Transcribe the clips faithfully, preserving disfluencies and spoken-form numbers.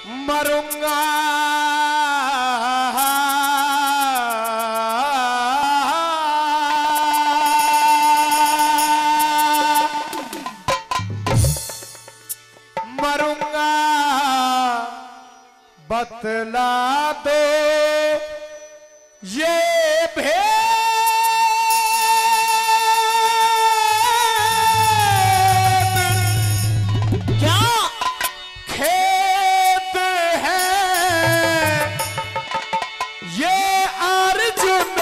मरूंगा, मरूंगा, बतला दो ये भेद। क्या खेद है ये अर्जुन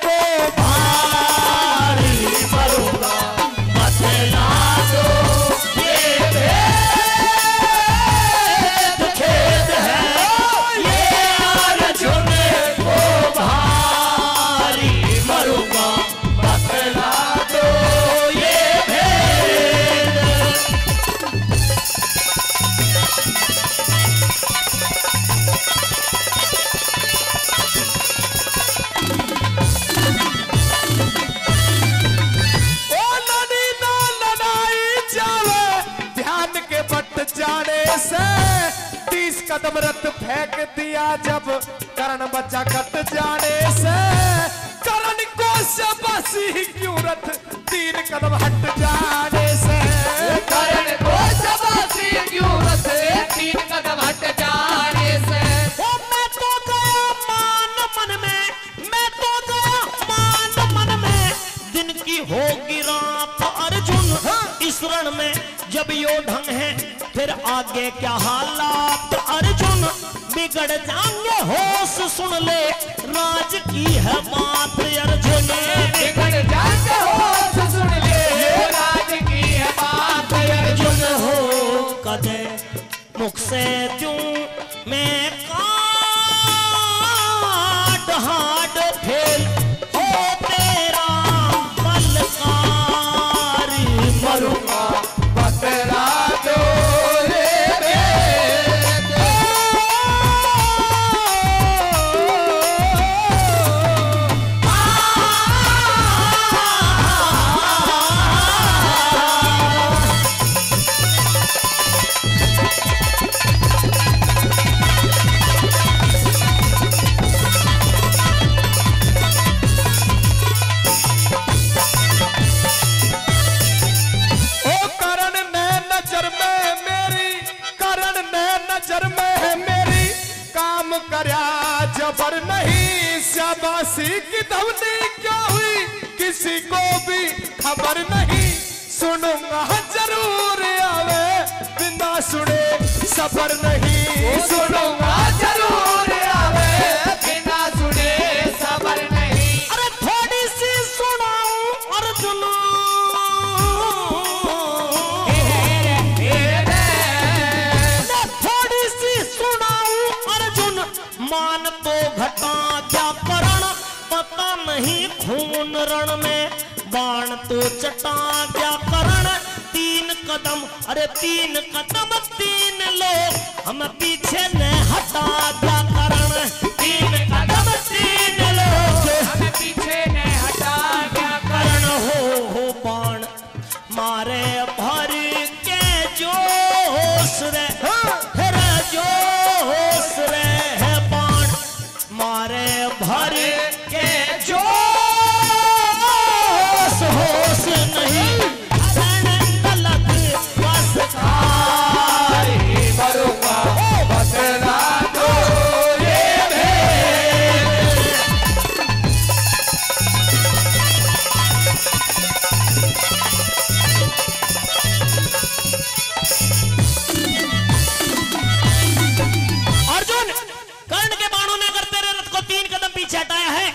को भारी? मरूंगा, बतला दो ये भेद। खेद है ये अर्जुन को भारी। मरूंगा, बतला दो ये भेद। ओ लड़ी ना लड़ाई जावे ध्यान के बट जाने से। तीस कदम रथ फेंक दिया जब करण बचा कट जाने से। करण को शाबाशी क्यों रथ तीन कदम हट जाने से। करण को शाबाशी क्यों रथ तीन कदम हट जाने से। ओ मैं तो गया मान मन में, मैं तो गया मान मन में। दिन की होगी रात अर्जुन, हाँ। इस रण में जब यो ढंग है, फिर आगे क्या हालात अर्जुन? बिगड़ जाएंगे होश, सुन ले राज की है बात अर्जुन। बिगड़ जाएंगे होश, सुन ले राज की है बात अर्जुन। हो कदे मुख से क्यों मैं काट हाड फेल हो तेरा बलकार। मरूंगा, बतला दो रे बेटे। ओ करण ने नजर में मेरी, करण ने नजर में मेरी काम करया जबर नहीं। शाबाशी की धुनी क्या हुई किसी को भी खबर नहीं। सुनूंगा जरूर आवे बिना सुने सबर नहीं। सुनूंगा जरूर आवे बिना सुने सबर नहीं। अरे थोड़ी सी सुनाऊं अर्जुन। हे रे, हे रे। मैं थोड़ी सी सुनाऊं अर्जुन। मान तो घटा क्या करण, पता नहीं खून रण में। बाण तो चटा क्या करण, तीन कदम, अरे तीन कदम तीन लोग हम पीछे न हटा क्या करण। तीन कदम तीन लोग हम पीछे न हटा क्या करण। हो, हो बाण मारे भर के जोश रे, हाँ। रे जोश रे है बाण मारे भर के जोश, होश नहीं। रण गलत बस खाई मरूंगा, बतला दो ये भेद। अर्जुन, कर्ण के बाणों ने अगर तेरे रथ को तीन कदम पीछे हटाया है,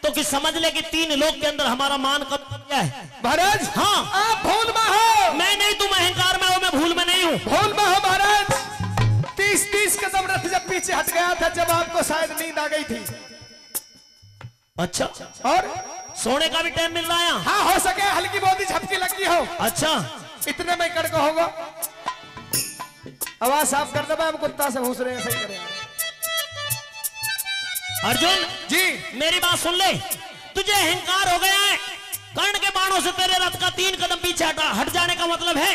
तो कि समझ ले कि तीन लोक के अंदर हमारा मान कम हो गया है। महाराज, हाँ। आप भूल में हो। मैं नहीं, तुम अहंकार में हो, मैं भूल में नहीं हूँ। भूल में हो महाराज। तीस तीस कदम रथ जब पीछे हट गया था, जब आपको शायद नींद आ गई थी। अच्छा। और? सोने का भी टाइम मिल रहा है यहाँ? हाँ, हो सके हल्की बहुत ही झपकी लगी हो। अच्छा। इतने में कड़ का होगा। आवाज साफ कर दे भाई, हम कुत्ता से घूस रहे हैं, सही करें। अर्जुन जी। मेरी बात सुन ले, तुझे अहंकार हो गया है। कर्ण के बाणों से तेरे रथ का तीन कदम पीछे हटा, हट जाने का मतलब है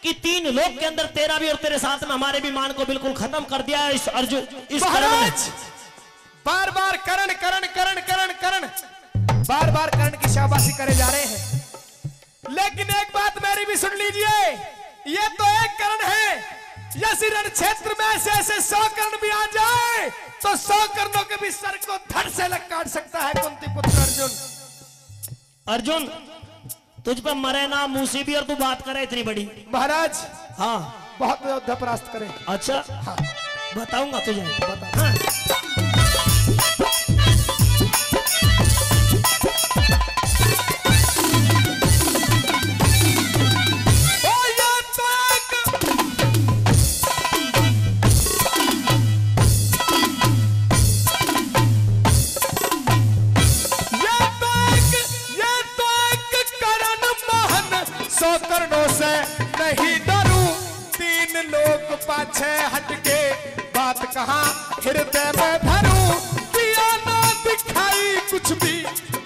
कि तीन लोक के अंदर तेरा भी और तेरे साथ में हमारे भी मान को बिल्कुल खत्म कर दिया है इस अर्जुन, इस कर्ण ने। महाराज, बार बार कर्ण, कर्ण, कर्ण, कर्ण, कर्ण, बार बार कर्ण की शाबाशी करे जा रहे हैं, लेकिन एक बात मेरी भी सुन लीजिए, ये तो एक कर्ण है। यदि रण क्षेत्र में ऐसे ऐसे सौ कर्ण भी आ जाए, तो सौ कर्णों के भी सर को धड़ से अलग काट सकता है कुंती पुत्र अर्जुन। अर्जुन, तुझ पे मरे ना मूसी भी और तू बात करे इतनी बड़ी। महाराज, हाँ। बहुत अयोध्या परास्त करे। अच्छा, हाँ। बताऊंगा तुझे। बता। हाँ। ओ, ये तो एक, ये तो एक, ये तो एक करण महान, सौ करणों से नहीं डरूं। तीन लोक पाछे हटके, बात कहाँ हृदय में धरूं। दिया ना दिखाई कुछ भी,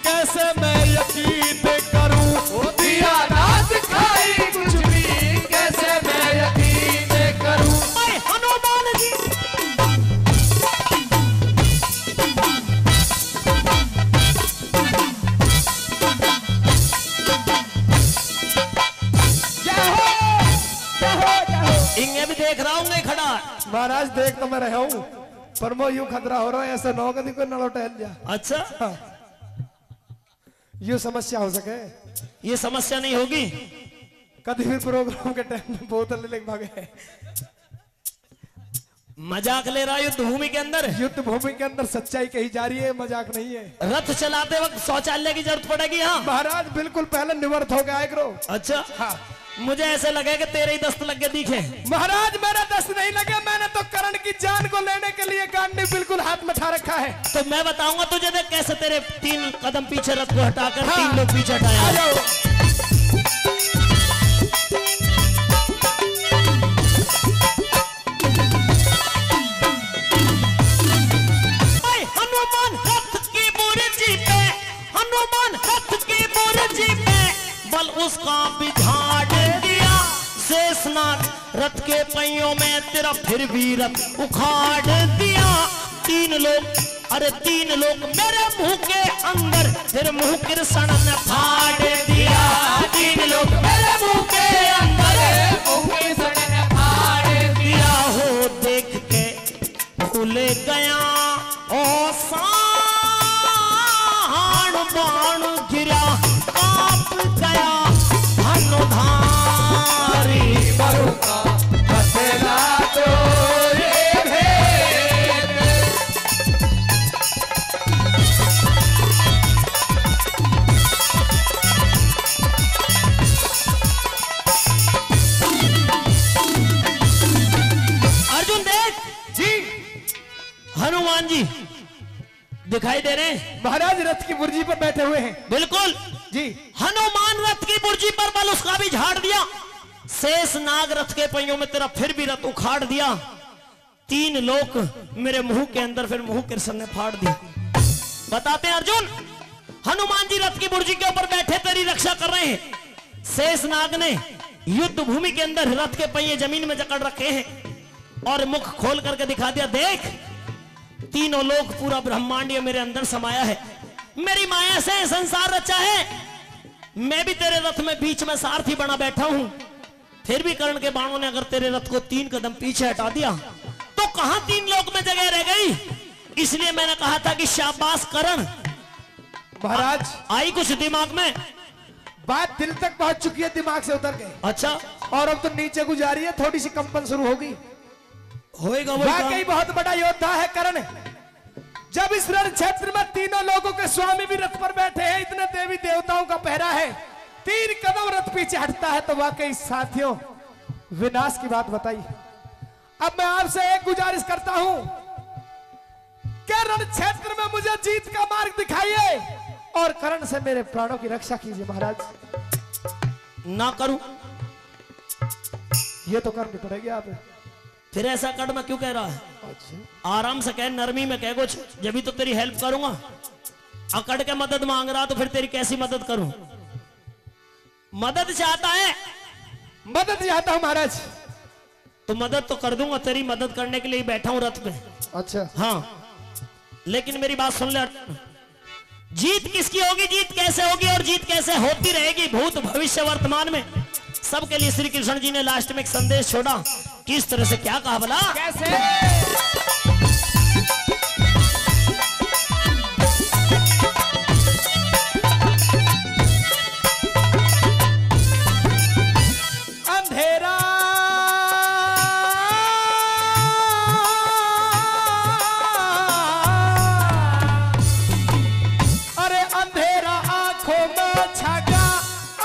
कैसे मैं यकीन करूं? ओ दिया ना दिखाई कुछ भी, कैसे मैं यकीन करूं? ओए हनुमान जी। जय हो, जय हो, जय हो। इंगे भी देख रहा हूँ, खड़ा। महाराज, देख तो मैं रहा हूँ, पर मैं यूं खतरा हो रहा है, ऐसे नौ कदी कोई नलो टहल जा। अच्छा। हाँ। ये समस्या हो सके? ये समस्या नहीं होगी। कभी भी प्रोग्राम के टाइम में बोतल लेके भागे। मजाक ले रहा है युद्ध भूमि के अंदर। युद्ध भूमि के अंदर सच्चाई कही जा रही है, मजाक नहीं है। रथ चलाते वक्त शौचालय की जरूरत पड़ेगी यहाँ। महाराज, बिल्कुल पहले निवृत्त हो गया करो। अच्छा। हाँ। मुझे ऐसे लगे कि तेरे ही दस्त लग के दिखे। महाराज, मेरे दस्त नहीं लगे, मैंने तो करण की जान को लेने के लिए गांडी बिल्कुल हाथ में उठा रखा है। तो मैं बताऊंगा तुझे, देख कैसे तेरे तीन कदम पीछे रथ को हटाकर हाँ। तीन लोग पीछे हटाया। आ जाओ। ओए हनुमान रथ की बुर्जी पे, हनुमान रथ की बुर्जी पे बल उसका बिछाड़ दिया। शेषनाग रथ के पहियों में तेरा फिर भी रथ उखाड़ दिया। तीन लोग, अरे तीन लोग मेरे मुंह के अंदर, फिर मुंह कृष्ण ने फाड़ दिया। तीन लोग मेरे मुंह के अंदर, मुंह कृष्ण ने फाड़ दिया। हो देख के भूल गया ओ साहन, बाण गिरा कांप गया धनुधारी। बरु का बदला तो ये भेद। अर्जुन देख जी, हनुमान जी दिखाई दे रहे हैं। महाराज रथ की बुर्जी पर बैठे हुए हैं। बिल्कुल। जी। हनुमान रथ की बुर्जी पर बल उसका भी झाड़ दिया। शेष नाग रथ के पहियों में तेरा फिर भी रथ उखाड़ दिया। तीन लोक मेरे मुंह के अंदर फिर मुंह कृष्ण ने फाड़ दिया। बताते हैं अर्जुन, हनुमान जी रथ की बुर्जी के ऊपर बैठे तेरी रक्षा कर रहे हैं। शेष नाग ने युद्ध भूमि के अंदर रथ के पहिए जमीन में जकड़ रखे हैं और मुख खोल करके दिखा दिया, देख, तीनों लोक, पूरा ब्रह्मांड ये मेरे अंदर समाया है। मेरी माया से संसार रचा है। मैं भी तेरे रथ में बीच में सारथी बना बैठा हूं। फिर भी कर्ण के बाणों ने अगर तेरे रथ को तीन कदम पीछे हटा दिया तो कहां तीन लोक में जगह रह गई? इसलिए मैंने कहा था कि शाबाश कर्ण। महाराज, आई कुछ दिमाग में? बात दिल तक पहुंच चुकी है, दिमाग से उतर गई। अच्छा। और अब तो नीचे को जा रही है, थोड़ी सी कंपन शुरू होगी। होएगा वही काम। वाकई बहुत बड़ा योद्धा है कर्ण। जब इस रण क्षेत्र में तीनों लोकों के स्वामी भी रथ पर बैठे हैं, इतने देवी देवताओं का पहरा है, तीन कदम रथ पीछे हटता है तो वाकई साथियों, विनाश की बात बताई। अब मैं आपसे एक गुजारिश करता हूं कि रण क्षेत्र में मुझे जीत का मार्ग दिखाइए और कर्ण से मेरे प्राणों की रक्षा कीजिए महाराज। ना करूं। ये तो करनी पड़ेगी आप। फिर ऐसा कड़ में क्यों कह रहा है? अच्छा। आराम से कह, नरमी में कह कुछ, जब भी तो तेरी हेल्प करूंगा। अकड़ के मदद मांग रहा तो फिर तेरी कैसी मदद करूं? मदद चाहता है, मदद चाहता हूँ महाराज। तो मदद तो कर दूंगा, तेरी मदद करने के लिए ही बैठा हूँ रथ पे। अच्छा। हाँ, लेकिन मेरी बात सुन ले। जीत किसकी होगी, जीत कैसे होगी और जीत कैसे होती रहेगी भूत भविष्य वर्तमान में, सबके लिए श्री कृष्ण जी ने लास्ट में एक संदेश छोड़ा। किस तरह से, क्या कहा भला? कैसे? अंधेरा, अरे अंधेरा आंखों में छा गया,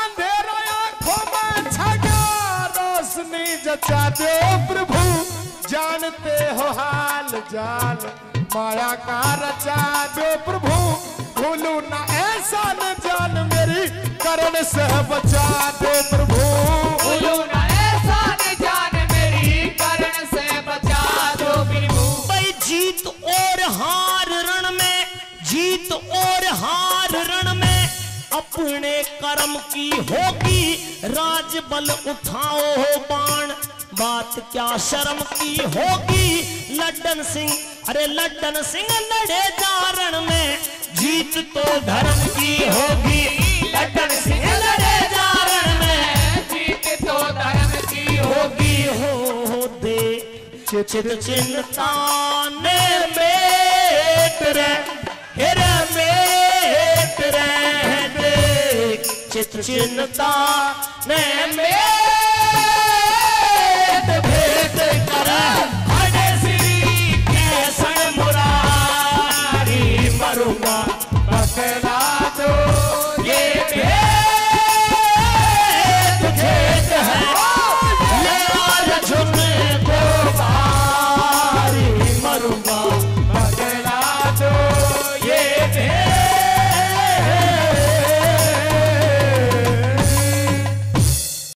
अंधेरा आंखों में छा गया, रोशनी जचा दो प्रभु, जानते हो हाल जाल, माया का रचा दो प्रभु, भूलू ना एहसान जान मेरी, करण से बचा दो प्रभु। भूलू ना एहसान जान मेरी, करण से बचा दो प्रभु। भाई, जीत और हार रण में, जीत और हार रण में अपने कर्म की होगी, राजबल उठाओ हो बाण, बात क्या शर्म की होगी। लड्डन सिंह, अरे लड्डन सिंह लड़े जा रण में, जीत तो धर्म की होगी। लड्डन सिंह लड़े जा रण में, जीत तो धर्म की होगी। हो, हो दे चित चिंता ने मेट रे, हे रे मेट रे दे, चित चिंता ने मेट